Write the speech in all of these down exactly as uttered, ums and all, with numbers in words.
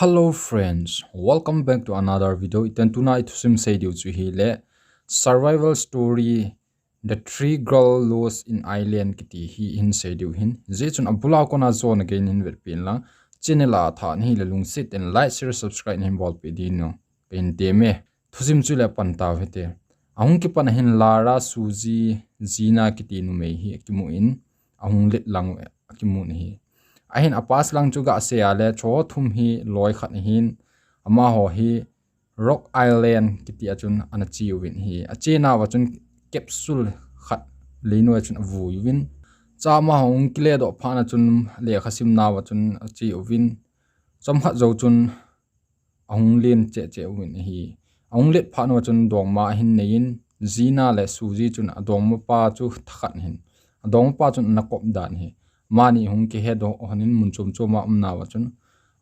Hello friends, welcome back to another video. Iten tuna i thusim sei diu chu hi le survival story, The Three Girl Lost in Ireland kiti hi hin sei diu hin. Zia chun abula kona zona kei hin vetpi inlang, channel a tha nahi le lungset in like, share, subscribe nahin bolpi ding u. Ka hin tem e. Thusim chu le pan tau hite. Ahung kipan ahin Lara, Susie, Zina kiti numei hi akimu in, ahung let lang akimu ahi. Ahin a past lang chu ga sei a le, cho thum hi loi khat ahin, amaho hi Rock Island kiti a chun ana che uvin ahi. Ache nauva chun capsule khat leinoi a chun avui uvin. Cha amaho hung kile doh phat na chun lekha sim nauva chun ache uvin. Chomkhat jou chun ahung len cheh cheh uvin ahi. Ahung let phat nauva chun dongma ahin nei in, Zina le Susie chun adongma pa chu thakhat ahin, adongma pa chun ana kop dan ahi. Amani hung kihet doh hon in mun chom chom a um nauva chun,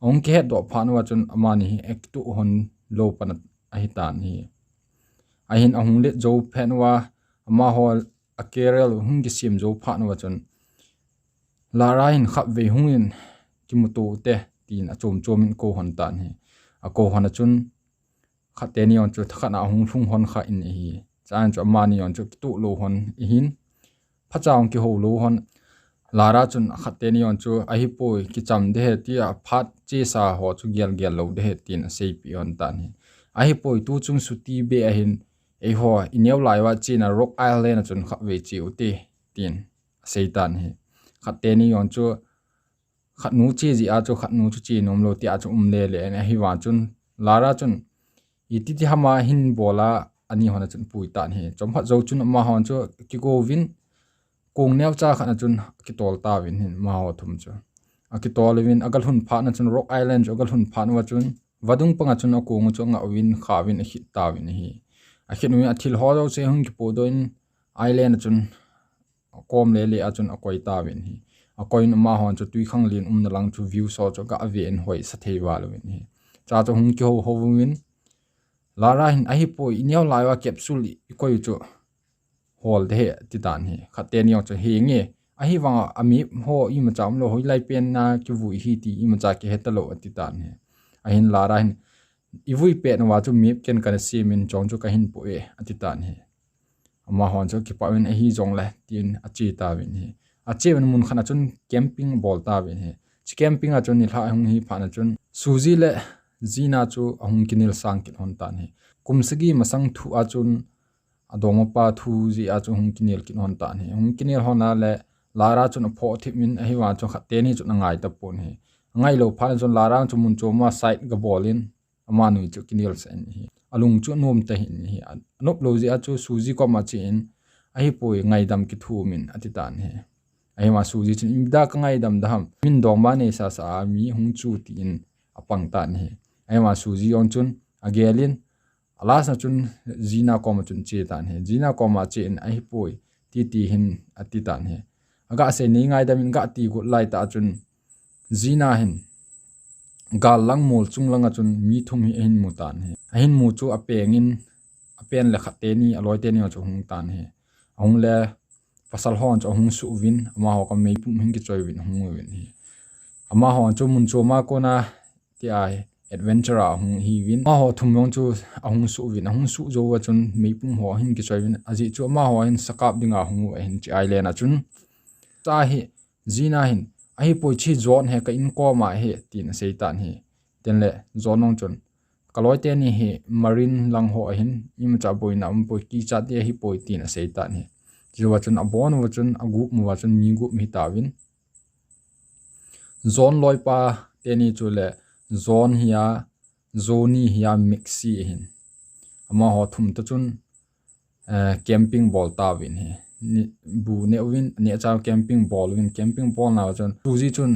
ahung kihet doh phat nauva chun amani hi akituh hon lou pan ahi tan ahi. Ahin ahung let jou phat nauva, amaho a career hung kisem jou phat nauva chun, Lara hin khatvei hung in kimuto ute, tin achom chom in akou hon tan ahi. Akou hon a chun khat teni jong chu thakhat na ahung lhung hon kha in ahi. Chan chu amani jong chu kituh lou hon ahin, phacha hung kiho lou hon. Lara chun khat teni jong chu ahipoi, kicham ding ahi tia phat chesa ho chu gel gel lou ding ahi tin aseipeh hon tan ahi. Ahipoi, tu chung chuti be ahin, eiho i neo lai uva chena Rock Island a chun khatvei che ute, tin asei tan ahi. Khat teni jong chu khat nu che jeh a chu khat nu chu che nom lou tia chu um le le in, ahivang chun Lara chun iti ti hama hin bol a, ani hon a chun pui tan ahi. Chomkhat jou chun amahon chu kigo uvin, kong neocha khat na chun akitol tauvin ahin, amaho thum chu. Akitol uvin, aga lhun phat na chun, Rock Island chu aga lhun phat nauva chun, vadung panga chun akong u chu anga uvin, kha uvin, akhit tauvin ahi. Akhit uvin, athil ho jouse hung kipodoh in, island a chun, akom le le a chun akoi tauvin ahi. Akoi in amahon chu twikhanglen umna lang chu view so chu aga ve in hoisa thei val uvin ahi. Cha chu hung kiho ho uvin, Lara hin, ahipoi, i neo lai uva capsule i koi u chu hol ding ahi, ati tan ahi. Khat teni jong chu, henge, ahivang a map ho imacha umlou, hoilai pen na kivui hi ti imacha kihe talou, ati tan ahi. Ahin Lara hin, i vui pet nauva chu map ken kana sem in, chong chu kahin poh e, ati tan ahi. Amahon chu kipah uvin, ahi jongle, tin ache tauvin ahi. Ache uvin mun khat na chun camping abol tauvin ahi. Chu camping a chun nilhah ahung hi phat na chun, Susie le Zina chu ahung kinel sang kit hon tan ahi. Kum sagi masang thu a chun adongma pa thu jeh a chu hung kinel kit hon tan ahi. Hung kinel hon a le Lara chun aphoh thip in, ahivang chun khat teni chun angai tapon ahi. Angai lou phat na chun Lara chu mun chom a side aga bol in, amanu chu kinel sah in ahi. Alung chu anom ta in ahi. Anop lou jeh a chu Susie koma che in, ahipoi, ngaidam kithum in, ati tan ahi. Ahivang Susie chun, imacha kangaidam ding ham, min dongma neisa sa a mi hung chu, tin apang tan ahi. Ahivang Susie jong chun agel in, a last na chun Zina koma chun che tan ahi. Zina koma che in, ahipoi, titi hin ati tan ahi. Aga sei, nei ngaidam in, gati got lai tah chun Zina hin gal lang mol chung langa chun mi thum hi ahin mu tan ahi. Ahin mu chu apeng in, apen le khat teni, aloi teni chu ahung tan ahi. Ahung le pasal hon chu ahung suh uvin, amaho koma meipum hin kichoi uvin ahung uvin ahi. Amahon chu mun chom a kona tia adventure a ahung hi uvin, amaho thum jong chu ahung suh uvin, ahung suh jou uva chun meipum ho hin kichoi uvin, ajeh chu amaho hin sakap dinga ahung u ahin, chu island a chun. Cha hi, Zina hin, ahipoi, chu hi John ahi, ka in koma ahi, tin asei tan ahi. Tin le John jong chun, ka loi teni hi Marine lang ho ahin, imacha boina umpoi, kichat ding ahipoi, tin asei tan ahi. Chujou a chun abon uva chun, agup uva chun mi gup hi tauvin. John loipa teni chu le John hia, Johnny hia, Maxie ahin. Amaho thum toh chun, eh, camping bol tauvin ahi. Ni, bu ne uvin, neocha camping bol uvin, camping bol nauva chun, Susie chun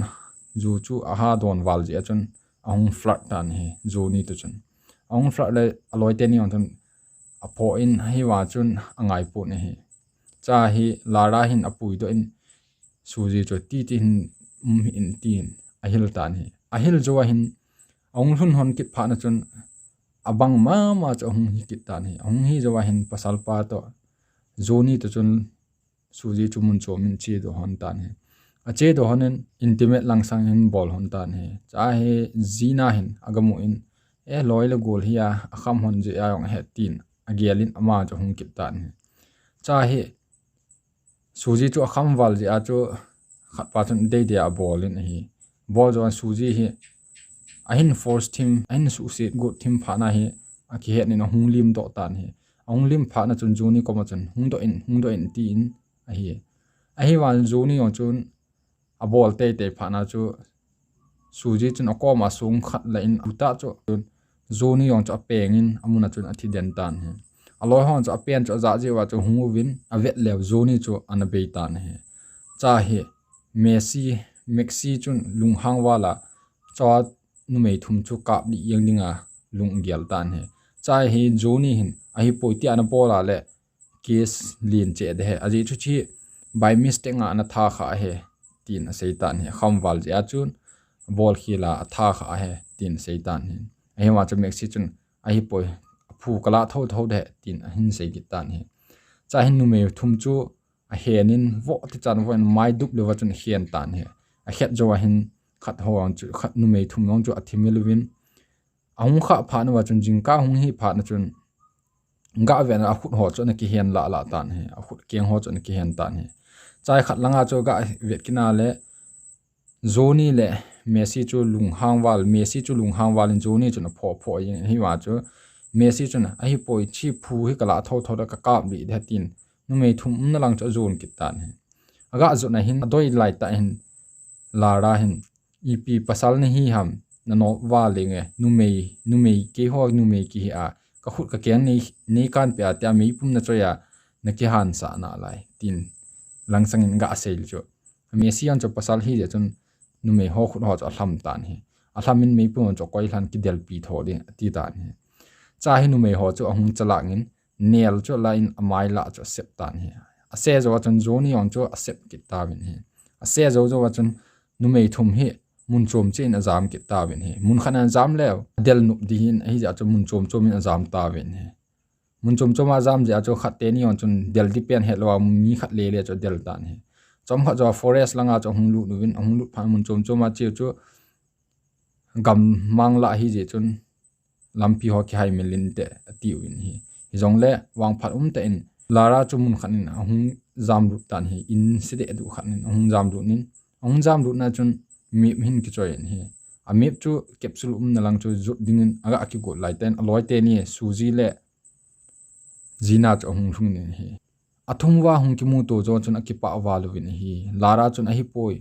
ju chu aha don val jeh a chun ahung flirt tan ahi, Johnny toh chun. Ahung flirt le aloi teni jong chun aphoh in, ahivang chun angai pon ahi. Cha hi Lara hin apui doh in, Susie chu titi hin um hih in, tin ahil tan ahi. Ahil jou a hin, ahung lhun hon kit phat na chun, abang mama chu ahung hi kit tan ahi. Ahung hi jou a hin, pasal pa toh, Johnny toh chun Susie chu mun chom in che doh hon tan ahi. Ache doh hon in intimate langsang in bol hon tan ahi. Cha hi Jina hin aga mu in, eh, loi le gol hi a, akham hon jeh a jong ahi tin agel in ama chu ahung kit tan ahi. Cha hi Suji chu akham val jeh a chu khat pa chun deidei a abol in ahi. Bol jou a Suji hi ahin force thim, ahin suhset got thim phat na hi akihet in ahung lim doh tan ahi. Ahung lim phat na chun Juni koma chun, "Hung doh in, hung doh in," tin ahi. Ahivang Juni jong chun abol teitei phat na chu Suji chun akoma song khat la in, atu tah chu Juni jong chu apeng in amun a chun athi den tan ahi. Aloi hon chu apen chu ajah jeh uva chu ahung uvin avet leu Juni chu ana bei tan ahi. Cha hi Maxi, Maxi chun lunghang val a, cha numei thum chu kap lih jeng dinga lung agel tan ahi. Cha hi Juni hin ahipoi tia ana bol a le case len cheh ding ahi. Ajeh chu hiche by mistake a ana tha kha ahi tin asei tan ahi. Akham val jeh a chun abol khel a atha kha ahi tin asei tan ahi. Ahivang chu Maxi chun ahipoi, aphu kalah thotho ding ahi tin ahin sei kit tan ahi. Cha hin numei thum chu ahen in voh ti chan voh in mai dup leuva chun ahen tan ahi. Akhet jou a hin khat ho jong chu, khat numei thum jong chu athi mil uvin, ahung khah phat uva chun jingkah hung hi phat na chun gah vet na akhut ho chu ana kihen lah lah tan ahi. Akhut keng ho chu ana kihen tan ahi. Cha hi khat langa chu gah vet kit na le Juni le Maxi chu lunghang val, Maxi chu lunghang val in Juni chun aphoh phoh jeng in ahivang chu Maxi chun ahipoi, hiche phu hi kalah thotho ding, kakap lih ding ahi tin numei thum umna lang chu ajon kit tan ahi. Agah jot na hin adoi lai tah hin Lara hin, "Ipi pasal nahi ham, nanop val jeng e, numei, numei, keiho numei kihi a, kakhut kakeng nei, nei kanpeh a tia meipum nachoi a nakihansah nalai," tin langsang in gah sei chu. Maxi jong chu pasal ahi jeh chun numei ho khut ho chu alham tan ahi. Alham in meipum jong chu akoi lhan, "Kidelpi tho ding," ati tan ahi. Cha hi numei ho chu ahung chalak in nel chu ala in amai lah chu asep tan ahi. Ase jou a chun Juni jong chu asep kit tauvin ahi. Ase jou jou a chun numei thum hi mun chom cheh in ajam kit tauvin ahi. Mun khat in ajam leu adel nop ding ahin, ahijeh a chu mun chom chom in ajam tauvin ahi. Mun chom chom a ajam jeh a chu khat teni jong chun del ding pen hetlou a mi khat le le chu adel tan ahi. Chomkhat jou a forest langa chu ahung lut uvin, ahung lut phat mun chom chom a cheu chu gammang lah ahijeh chun lampi ho kihai mil inte ati uvin ahi. Hijongle vangphat umtah in Lara chu mun khat in ahung jamlut tan ahi. In sedeh duh khat in ahung jamlut in, ahung jamlut na chun map ahin kichoi in ahi. A map chu capsule umna lang chu jot dingin agah kigot lai tah in aloi teni Suji le Jina chu ahung lhung in ahi. Athum uva hung kimuto jou chun akipah val uvin ahi. Lara chun ahipoi,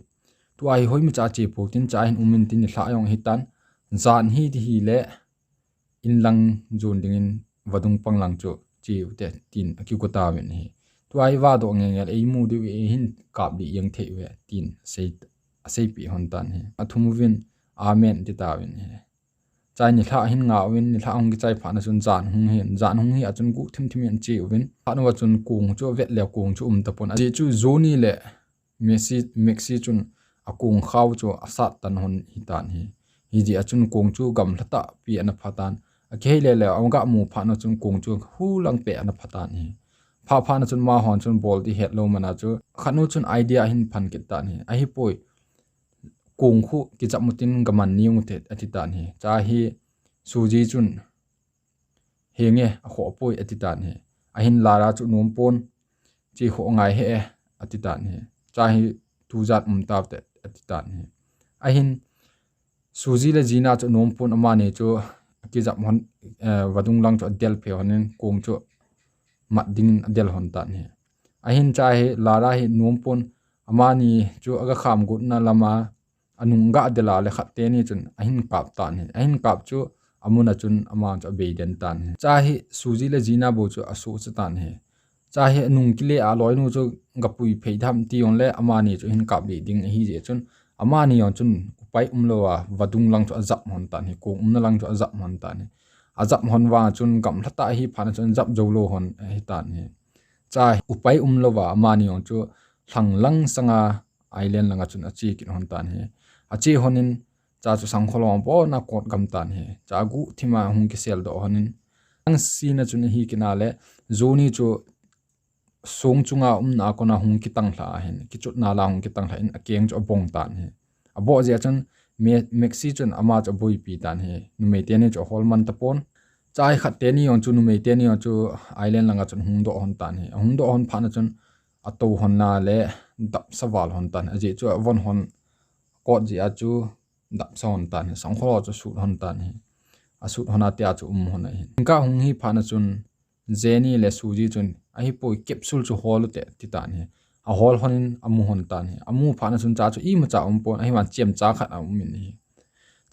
tua hi hoimacha che pou tin, cha hin um in tin, nilhah jong ahitan, jan hiti hile in lang jon dingin vadung pang lang chu che ute tin akigo tauvin ahi. Tua hi vadoh ngengel, eimu diu, eihin kap lih jeng thei uve tin asei, aseipeh hon tan ahi. Athum uvin, "Amen," ati tauvin ahi. Cha hi nilhah ahin ngah uvin, nilhah ahung kichai phat na chun jan hung ahin, jan hung hi a chun guh thim thim in ache uvin. Phat uva chun kong chu avet leu kong chu um tapon. Ajeh chu Juni le Maxi, Maxi chun akong khao chu asat tan hon ahitan ahi. Hijeh a chun kong chu gamla tah pi ana pha tan. Akihei le le, agah mu phat na chun kong chu hulang peh ana pha tan ahi. Pha phat na chun amahon chun bol ding hetlou man a chu khat nu chun idea ahin phan kit tan ahi. Ahipoi, kong khu kijap utin gaman nung ute ati tan ahi. Cha hi Suji chun, "Henge, akhoh poi," ati tan ahi. Ahin Lara chu, "Nom pon, che khoh ngai hih e," ati tan ahi. Cha hi tujat um taute ati tan ahi. Ahin Suji le Jina chu nom pon, amani chu kijap hon, eh, vadung lang chu adel phei hon in kong chu mat dingin adel hon tan ahi. Ahin cha hi Lara hi nom pon, amani chu aga kham gotna lama anung gah del a le khat teni chun ahin kap tan ahi. Ahin kap chu amun a chun ama chu abei den tan ahi. Cha hi Suji le Jina bou chu asuhcha tan ahi. Cha hi anung kile a loinu chu gapui phei tham ti jongle amani chu ahin kap lih ding ahijeh chun amani jong chun upai umlou a vadung lang chu ajap hon tan ahi, kong umna lang chu ajap hon tan ahi. Ajap hon vang chun gamla tah ahi phat na chun jap jou lou hon ahitan ahi. Cha hi upai umlou a amani jong chu lhang lang sanga island langa chun ache kit hon tan ahi. Ache hon in cha chu sangkhol ho abon a kot gam tan ahi. Cha guh thim a hung kisel doh hon in, ang sina chun ahi kit na le, Juni chu song chunga umna a kona hung kitang lha ahin, kichutna la hung kitang lha in akeng chu abong tan ahi. Aboh jeh a chun Me-, Maxi chun ama chu aboipi tan ahi. Numei teni chu ahol man tapon. Chai khat teni jong chu, numei teni jong chu island langa chun hung doh hon tan ahi. Ahung doh hon phat na chun atou hon na le dapsa val hon tan ahi. Ajeh chu avon hon kot jeh a chu dapsa hon tan ahi. Sangkhol ho chu sut hon tan ahi. Asut hon a tia chu um hon ahi. Jingkah hung hi phat na chun Jenny le Suji chun, "Ahipoi, capsule chu hol u te," ti tan ahi. Ahol hon in amu hon tan ahi. Amu phat na chun cha chu imacha um pon, ahivang chemcha khat aum in ahi.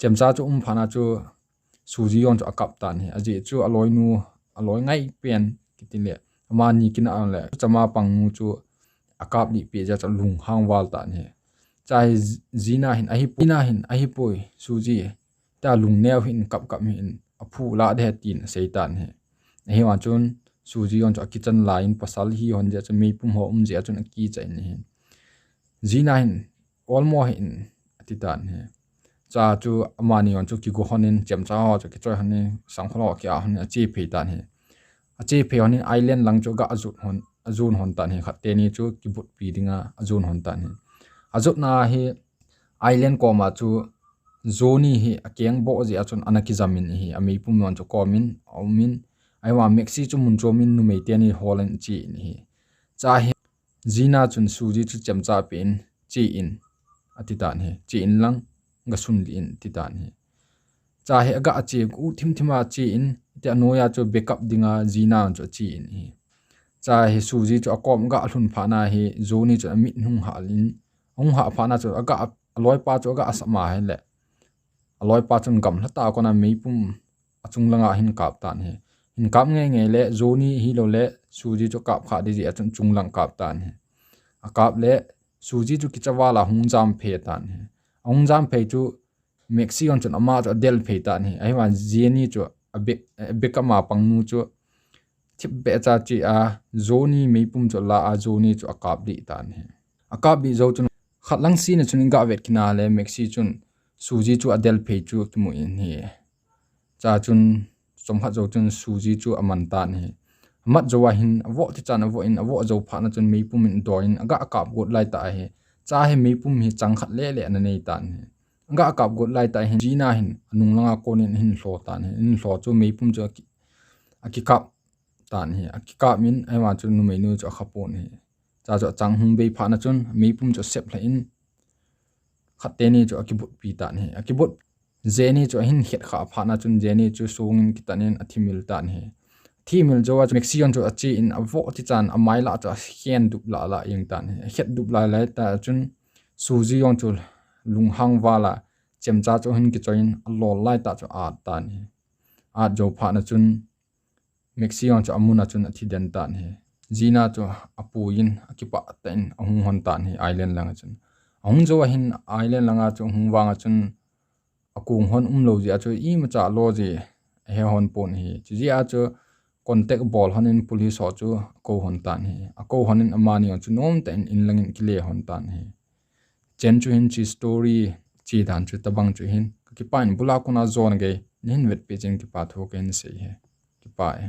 Chemcha chu um phat na chu Suji jong chu akap tan ahi. Ajeh chu aloinu, aloi ngai pen kiti le, amani kinah le, chama pangnu chu akap lih peh jeh a chu lunghang val tan ahi. Chai Jina hin, "Ahipoi, Jina hin, ahipoi, Suji. Ta lungneo hih in, kap kap hih in, aphu lah ding ahi," tin asei tan ahi. Ahivang chun Suji jong chu akichan lai in pasal hi hon jeh a chun meipum ho um jeh a chun akicha in ahi. Jina hin, "Olmo hih in," ati tan ahi. Cha chu amani jong chu kigo hon in, chemcha ho chu kichoi hon in, sangkhol ho kia hon in, ache phei tan ahi. Ache phei hon in island lang chu aga ajut hon, ajon hon tan ahi. Khat teni chu kibutpi dinga ajon hon tan ahi. Ajutna hi island koma chu Johnny hi akeng boh jeh a chun ana kijam in ahi. Ameipum jong chu kom in, aum in, ahivang Maxi chu mun chom in numei teni hol in ache in ahi. Cha hi Jina chun Suji chu chemcha pe in, "Che in," ati tan ahi. "Che in lang, gasun lih in," ti tan ahi. Cha hi aga ache, u thim thim a ache in, ti anoi a chu backup dinga Jina chu ache in ahi. Cha hi Suji chu akom aga alhun phat na hi, Johnny chu amit hung hah in, hung hah phat na chu aga a, aloipa chu aga asam a ahile, aloipa chun gamla tah a kona meipum achung langa ahin kap tan ahi. Hin kap ngei ngei le, Johnny hilou le, Suji chu kap kha ding jeh a chun chung lang kap tan ahi. Akap le, Suji chu kicha val a hung jam phei tan ahi. Ahung jam phei chu Maxi jong chun ama chu adel phei tan ahi. Ahivang Jenny chu a back, a backup a pangnu chu thip beh cha che a, Johnny meipum chu ala a, Johnny chu akap lih tan ahi. Akap lih jou chun khat lang scene a chun iga vet kit na le Maxi chun Suji chu adel phei chu kimu in ahi. Cha chun chomkhat jou chun Suji chu aman tan ahi. Amat jou a hin avoh tichan avoh in, avoh jou phat na chun meipum in adoi in aga akap got lai tah ahi. Cha hi meipum hi chang khat le le ana nei tan ahi. Aga akap got lai tah hin Jina hin anung langa kon in ahin lho tan ahi. Ahin lho chu meipum chu aki, akikap tan ahi. Akikap in ahivang chu numeinu chu akha pon ahi. Cha chu achang hung bei phat na chun meipum chu asep lha in khat teni chu akibutpi tan ahi. Akibut, Jenny chu ahin khet kha phat na chun Jenny chu song in kitan in athimil tan ahi. Thimil jou a chu Maxi jong chu ache in avoh tichan amai lah chu akhen dup lah lah jeng tan ahi. Akhet dup lai lai tah chun Suji jong chu lunghang val a chemcha chu ahin kichoi in alol lai tah chu at tan ahi. At jou phat na chun Maxi jong chu amun a chun athi den tan ahi. Jina chu apui in akipah tah in ahung hon tan ahi island lang a chun. Ahung jou a hin island lang a chu ahung vang a chun akong hon umlou jeh a chu imacha lo jeh ahe hon pon ahi. Chujeh a chu contact bol hon in police ho chu akou hon tan ahi. Akou hon in amani jong chu nom tah in in lang in kile hon tan ahi. Chen chu hin chi story chi dan chu tabang chu hin. Kakipah in bul a kona jona gei nahin vetpeh jeh in kipa thu kahin sei ahi. Kipah e.